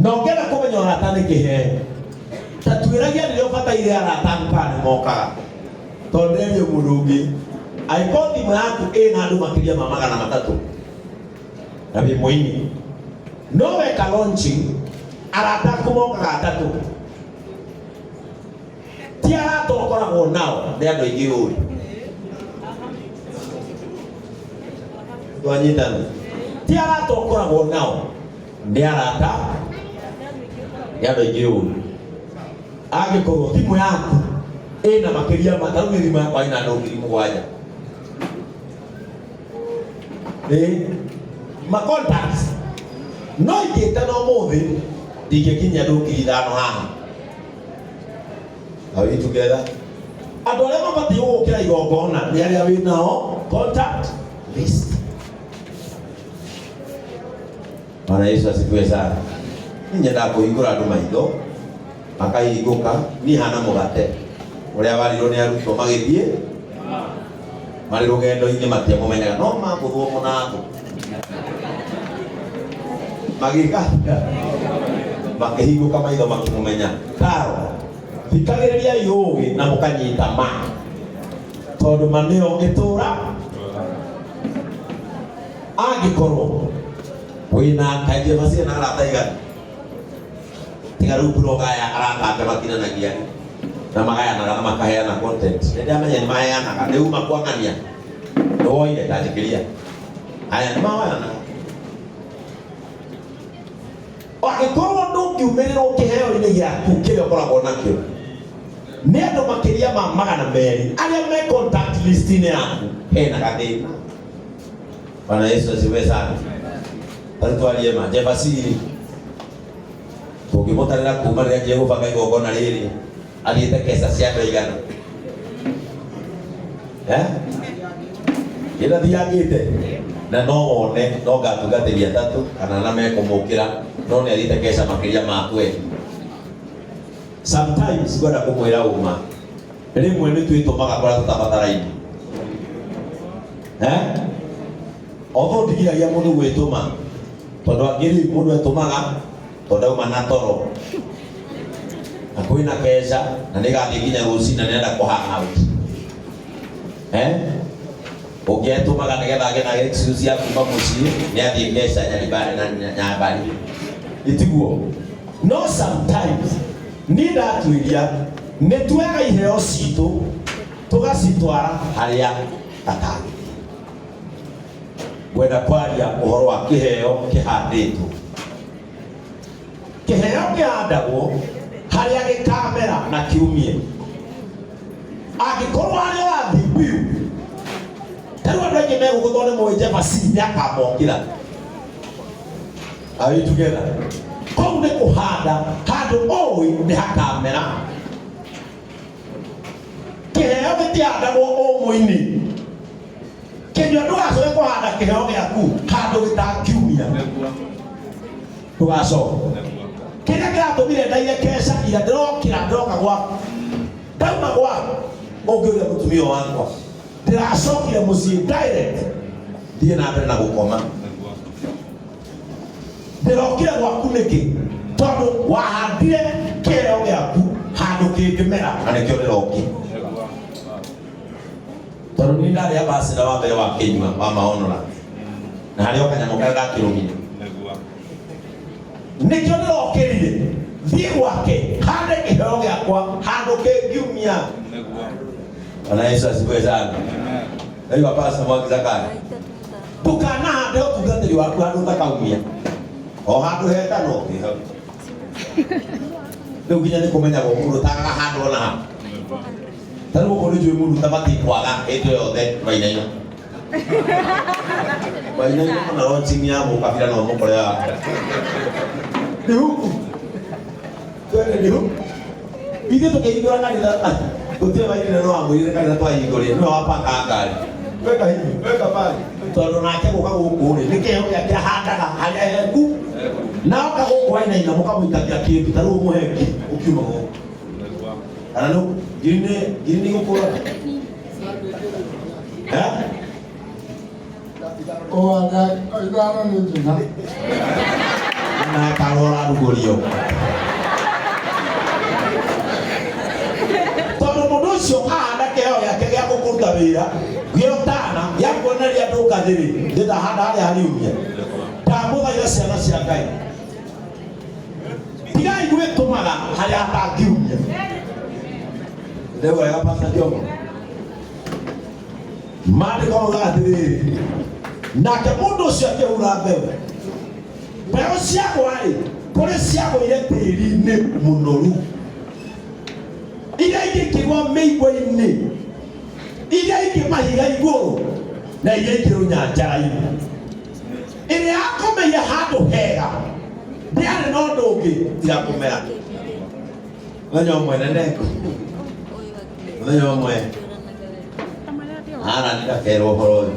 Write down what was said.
Na ũngĩenda kũmenya ũrata nĩ kĩheo, ta tuĩragia rĩrĩa ũbataire arata aku kana nĩ mokaga. Tondũ ndĩrerie mũndũ ũngĩ, angĩkorwo thimũ yaku ĩna andũ makĩria ma 300 na wĩ mũini, no weka launching, arata aku mokaga atatũ. Ti arata ũkoragwo nao, nĩ andũ aingĩ ũĩ. Twanyitana. Ti arata ũkoragwo nao, nĩ arata nĩ andũ aingĩ ũĩ. Angĩkorwo thimũ yaku ĩna makĩria ma, ta rĩu niĩ thimũ yakwa ĩna andũ 7,000. Ĩĩ, ma contacts. No ingĩtana ũmũthĩ, ndingĩkinyia andũ 5,000 haha. Are we together? Andũ arĩa mabatiĩ gũgũkĩra igongona nĩ arĩa wĩ nao contact list. Bwana Yesu asifiwe sana. Niĩ nyendaga kũhingũra andũ maitho makahingũka. Niĩ hana mũgate ũrĩa warirwo nĩ arutwo magĩthiĩ marĩ rũgendo-inĩ matiamũmenyaga no magũthwo mũnango magĩka makĩhingũka maitho makĩmũmenya. Karo thikagĩrĩriai ũũgĩ na mũkanyita ma, tondũ ma nĩyo ĩtũũra. Angĩkorwo wĩna kaingĩ macio na arata igana, tiga rĩu blog aya arata ake matinanagia na magayanaga na makaheana content. Nĩ ndamenya nĩ maheanaga, nĩ uma kwang'ania nĩ woire ndanjĩkĩria aya nĩ mahoyanaga. Angĩkorwo ndũngiumĩrĩrwo kĩheo-inĩ gĩaku kĩrĩa ũkoragwo nakĩo nĩ andũ makĩria ma 200 arĩa me contact list-inĩ yaku, hena gathĩna. Bwana Yesu asifiwe sana. Tarĩu twarie ma Jebasiri tũngĩmũtarĩra kuma rĩrĩa anjie gũbanga igongona rĩrĩ athiĩte keca cia andũ aigana? Eh? Gĩthathiangĩte na no wone no ngatungatĩri atatũ kana na mekũmũkĩra, no nĩ athiĩte keca makĩria ma 20. Sometimes ngwenda kũmwĩra ũma, rĩmwe nĩ twĩtũmaga kũrĩa tũtabataraine. Eh? Although ndigiragia mũndũ gwĩtũma, tondũ angĩ rĩu mũndũ etũmaga tondũ auma na toro na kwĩna keca na nĩ gathiĩ nginya rũcinĩ na nĩenda kũ hang out. Eh? Ũngĩ etũmaga nĩgetha agĩe na excuse ya kuma mũciĩ nĩ athiĩ keca Nyaribari na Nyambari. Itiguo. No sometimes niĩ ndatuĩria nĩ tuoyaga iheo citũ tũgacitwara harĩa hatagĩrĩire. Ngwenda kwaria ũhoro wa kĩheo kĩhandĩtwo. Kĩheo kĩhandagwo harĩa gĩkamera na kiumie. Angĩkorwo harĩa ũrathiĩ biũ, ta rĩu andũ aingĩ megũkũ tondũ nĩ moĩ Jebasi nĩ akamokĩra. Are we together? Kũu nĩ kũhanda handũ ũĩ nĩ hakamera. Kĩheo gĩtihandagwo ũmũ-inĩ. Kĩnyua ndũgacoke kũhanda kĩheo gĩaku handũ gĩtangiumia. Ndũgacoke. Kĩrĩa kĩratũmire ndaire keca ira ndĩrokĩra ndĩroka gwaku. Ndauma gwaku ũngĩũria mũtumia wakwa. Ndĩracokire mũciĩ direct thiĩ na mbere na gũkoma. Ndĩrokire gwaku nĩkĩ? Tondũ wahandire kĩheo gĩaku handũ kĩngĩmera na nĩkĩo ndĩrokire. Tondũ niĩ ndarĩ ambassador wa mbere wa Kĩnyua wa maonora na harĩ o kanyamũ karĩa ndakĩrũmire nĩkĩo ndĩrokĩrire thiĩ gwake hande kĩheo gĩakwa handũ kĩngiumia. Bwana Yesu asifiwe sana. Naigua Pastor Mwangi Zakayo, ndũkanahande ũtungatĩri waku handũ ũtakaumia o handũ hetano wĩ hau. Rĩu nginya nĩ kũmenyagwo mũndũ ũtagaga handũ ona ha. Ta rĩu gũkũ nĩ njũĩ mũndũ ũtabatiĩ kwaga hĩndĩ yothe wainaina wainaina ona launching ya mũkabira no mũkore haha. Nĩ huku twende nĩ huku ithuĩ tũkĩhingũra kanitha gũtirĩ wainire no amwĩrire kanitha twahingũrire nĩwe wapanga ngari weka hivi weka pale tondũ nake gũka gũkũ rĩ nĩ kĩheo gĩake ahandaga harĩa heku na oka gũkũ wainaina mũkamũikagia kĩndũ ta rĩu ũmũhe ngiri ũkiuma gũkũ kana nĩ ngiri nĩ ngiri nĩ igũkũra. Eh? Ithano nĩ njega. Na ka Tarwo ũrarugũrio tondũ mũndũ ũcio ahanda kĩheo gĩake gĩa gũkũruta wĩra gĩa ũtana gĩa kuonereria andũ ngathĩrĩ ndĩndahanda harĩa hariumia. Ndamũthaitha ciana cia Ngai, tigai gwĩtũmaga harĩa hatangiumia. Nĩ wega, Pastor Jomo. Maandĩko maugaga atĩrĩrĩ, nake mũndũ ũcio akĩhura mbeũ, mbeũ ciagwa-rĩ, kũrĩ ciagũire tĩri-inĩ mũnoru, iria ingĩ ikĩgwa mĩigua-inĩ, iria ingĩ mahiga igũrũ, na iria ingĩ rũnyanjara-inĩ. Ĩrĩa yakomeire handũ hega ndĩarĩ na ũndũ ũngĩ tiga kũmera. Mũthenya ũmwe neneko, mũthenya ũmwe ara ndakerwo ũhoro ũyũ.